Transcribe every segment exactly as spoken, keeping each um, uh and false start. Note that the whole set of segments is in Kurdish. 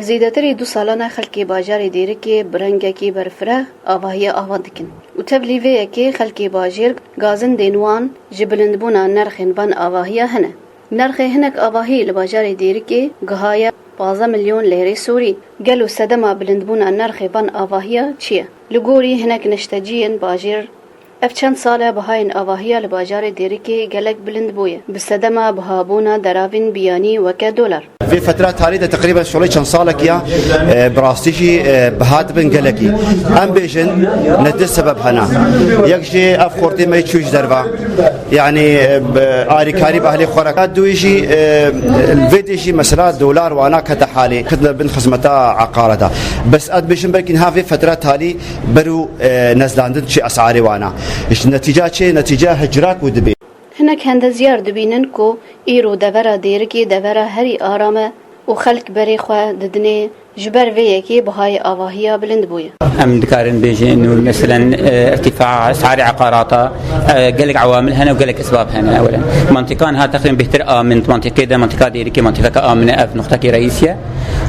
Zêdetirî du salan e xelkê bajarê Dêrikê bi rengekî berfireh avahiya ava dikin û tevlî vê yekê xelkê bajêr gazindên wan ji bilindbûna nerxên van avahiya hene. Nerxê hinek avahî li bajarê Dêrikê gihaye pazdeh milyon lêrê Sûrî. Gelo sedema bilindbûna nerxê van avahiya çi ye? Li gorî hinek neşteciyên bajêr, ev çend sal e bihayên avahiya li bajarê Dêrikê gelek bilind bûye, bi sedema bihabûna deravên biyanî weke dolar. Vê fetra talî de teqrîben şolê çend salekî ya, e, bi rastî jî, e, biha dibin gelekî. Em bêjin, ne du sebeb hene. Yek jî ev xortê me çû ji derve. Yanî, e, bi alîkarî bi ehlê xwe re. Duyê jî, e, vê dê jî mesela dolar wana kete halê. Ketine bin xizmeta eqareta. Bes ez dibêjim belkî niha vê fetra talî ber û, e, nezlandin çi esarê wana. Ji netîca çê, netîca hicra ku dibê. Hinek hendezyar dibînin ku îro devera Dêrikê devera herî aram e û xelk berê xwe didinê, ji ber vê yekê bihayê avahiya bilind bûye. Em dikarin bêjin û meselen, e, irtîfa esarê eqarata, e, gelek ewamil hene û gelek esbab hene. Ewelen, mantiqan ha teqrîben bêhtir amin, mantiqê de mantiqa Dêrikê mantiqeke amin e, ev nuqtekê reîsî ye.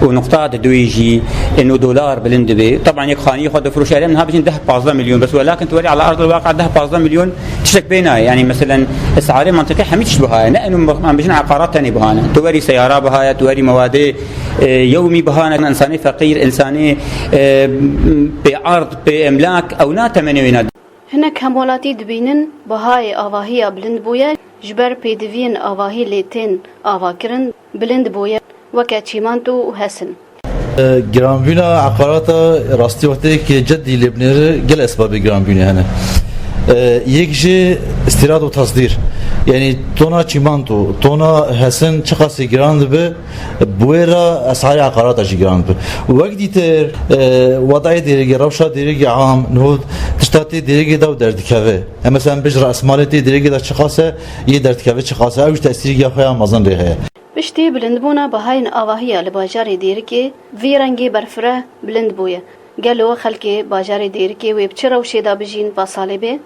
Û nuqta di duyê jî, eno dolar bilind dibe. Teban yek xaniyê xwe difiroşe, erê niha bijin deh pazdeh milyon, bes welakin tu werî ala erdil waqi deh pazdeh milyon tiştek pê nayê. Yanî meselen, esarê mantiqî hemî tişt biha ye. Ne eno em bijin eqarat tenê biha ne. Tu werî seyara biha ye, tu werî mewadê, e, yewmî biha ne. Însanê feqîr, însanê, e, pê erd, pê emlak, ew na temenê wê ne. Hinek hemwelatî dibînin bihayê avahiya bilind bûye ji ber pêdiviyên avahî lê tên avakirin bilind bûye, weke çîmanto û hesin. E, giranbûna eqarata rastî wextê ke cedî lê binêre gel esbabê giranbûnê hene. E, yek jî îstîrad û tasdîr. Yanî tona çîmanto, tona hesin çiqasî giran dibe, bi wê re esarê eqarata jî giran dibe. Wek dîtir, e, wedayê Dêrikê, rewşa Dêrikê am, niho tişta tê Dêrikê de û derdikeve. Em mesela em bêjin reesmalê tê Dêrikê de çiqas e, yê derdikeve çiqas e, ew jî tesîrî ya xwe ya mezin rê heye. Piştî bilindbûna bihayên avahiya li bajarê Dêrikê vî rengê berfireh bilind bûye. Gelo xelkê bajarê Dêrikê wê bi çi rewşê de bijîn va salê bê?